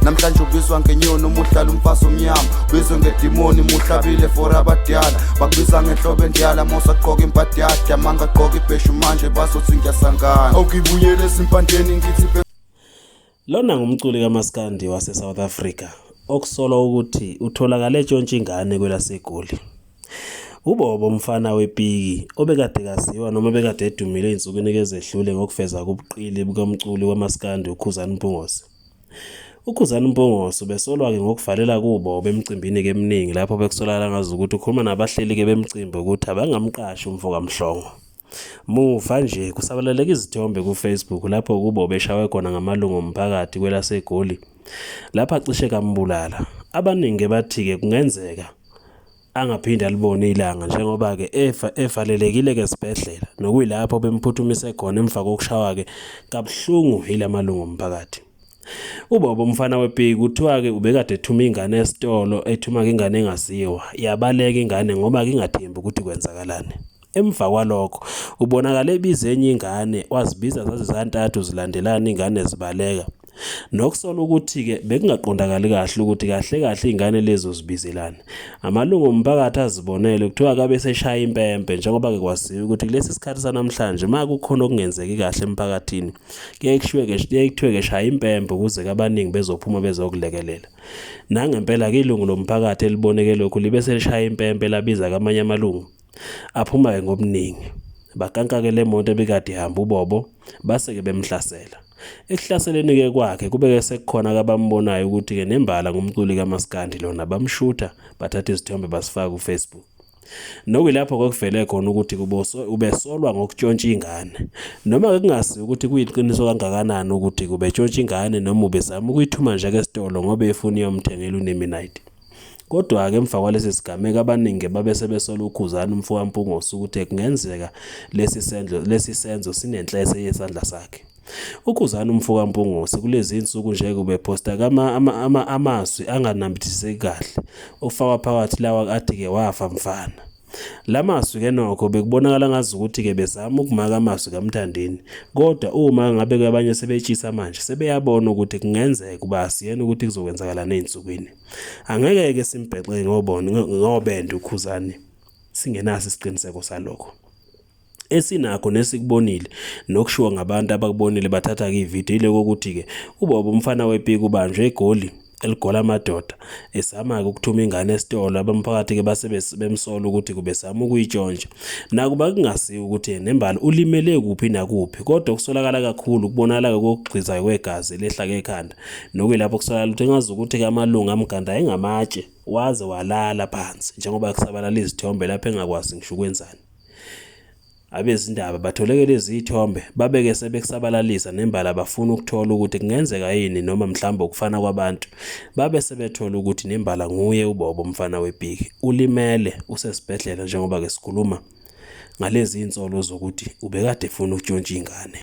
Namhlanje ubizwa ngenyoni uma uhlala umfazi omnyama, ubizwe ngedimoni muhlabile for abadala, bakubiza ngenhlobo endala mosagqoka imbadada, mangagqoka ibheshu manje bazothi ngiyasangana. Awukibuyele ezimpandeni ngithi. Lona ngumculi kaMaskandi wase-South Africa okusolwa ukuthi utholakale etshontsha ingane kwelaseGoli. UBobo umfana wepiki obekade kaziwa noma obekade edumile ezinsukwini ezedlule ngokuveza ubuqili bukamculi wamaskandi uKhuzani Mpungose. UKhuzani Mpungose ubesolwa-ke ngokuvalela kuBobo emicimbini-ke eminingi lapho bekusolakala ngazi ukuthi ukhuluma nabahleli-ke bemicimbi ukuthi abangamqashi umfo kaMhlongo. Muva nje kusabalaleke izithombe ku-Facebook lapho kubo beshawe khona ngamalungu omphakathi kwelaseGoli lapho acishe kambulala. Abaningi bathi-ke kungenzeka angaphinde alibone ilanga njengoba-ke efa evalelekile-ke esibhedlela nokuyilapho bemphuthumise khona emva kokushawa-ke kabuhlungu yila malungu omphakathi. Ubaba umfana wepiki kuthiwa-ke ubekade ethuma ingane esitolo ethuma-ke ingane engaziwa yabaleka ingane ngoba-ke ingathembi ukuthi kwenzakalani. Emva kwalokho ubonakale ebiza enye ingane wazibiza zaze zantathu zilandelana ingane zibaleka. Nokusola ukuthi-ke bekungaqondakali kahle ukuthi kahle kahle iy'ngane lezi uzibizelani. Amalungu omphakathi azibonele kuthiwa kabe seshaya impempe njengoba-ke kwaziwa ukuthi kulesi sikhathi sanamhlanje uma kukhona okungenzeki kahle emphakathini kuyaye kushiwe-ke kuyaye kuthiwe-ke shaya impempe ukuze-ke abaningi bezophuma bezokulekelela. Nangempela-ke ilungu lomphakathi eliboneke lokhu libe selishaya impempe labiza-ke amanye amalungu Aphuma-ke ngobuningi, bakanka-ke le moto ebikade ihamba uBobo, base-ke bemhlasela. Ekuhlaseleni-ke kwakhe kube-ke sekukhona-ke abambonayo ukuthi-ke nembala ngumculi kamaskandi lona, bamshutha, bathatha izithombe basifaka kuFacebook. Nokuyilapho kwakuvele khona ukuthi ubesolwa ngokutshontsha ingane. Noma-ke kungasiyo ukuthi kuyiqiniso kangakanani ukuthi ubetshontsha ingane noma ubezama ukuyithuma nje-ke esitolo ngoba efuna iyomthengela uNeminite. Kodwa-ke emva kwalesi sigameko abaningi babe sebesola uKhuzani umfokaMpungose ukuthi kungenzeka lesi senzo lesi senzo sinenhlese yesandla sakhe. UKhuzani umfokaMpungose kulezi insuku nje ubephosta kama ama, ama, amazwi anganambithiseki kahle okufakwa phakathi lawa athi-ke wafa mfana. La mazwi-ke nokho bekubonakala ngazukuthi-ke bezama ukumaka amazwi kaMthandeni kodwa uma ngabe-ke abanye sebetshisa manje sebeyabona ukuthi kungenzeka uba asiyena ukuthi kuzokwenzakalani ey'nsukwini. Angeke-ke simbhexe ngobende uKhuzani singenaso isiqiniseko salokho. Esinakho nesikubonile nokushiwo ngabantu abakubonile bathatha-ke ividiyo ile kokuthi-ke ubaba umfana wepiki ubanjwe eGoli eligola amadoda ezama-ke ukuthuma ingane esitolo abamphakathi-ke base bemsola ukuthi kubezama ukuyitshontsha. Nakuba kungasiwo ukuthi nembala ulimele kuphi nakuphi kodwa okusolakala kakhulu kubonakala kokugxiza kwegazi elehla ekhanda nokuyilapho kusolakala ukuthi engazi ukuthi-ke amalungu amganda ayengamatshe waze walala phansi njengoba kusabalala izithombe lapho engakwazi ngisho ukwenzani. Abezindaba batholeke lezi zithombe babeke sebekusabalalisa nembala bafuna ukuthola ukuthi kungenzeka yini noma mhlawumbe ukufana kwabantu babe sebethola ukuthi nembala nguye uBobo umfana wepiki ulimele usesibhedlela njengoba ke sikhuluma ngalezi insolo zokuthi ubekade efuna ukutshontsha ingane.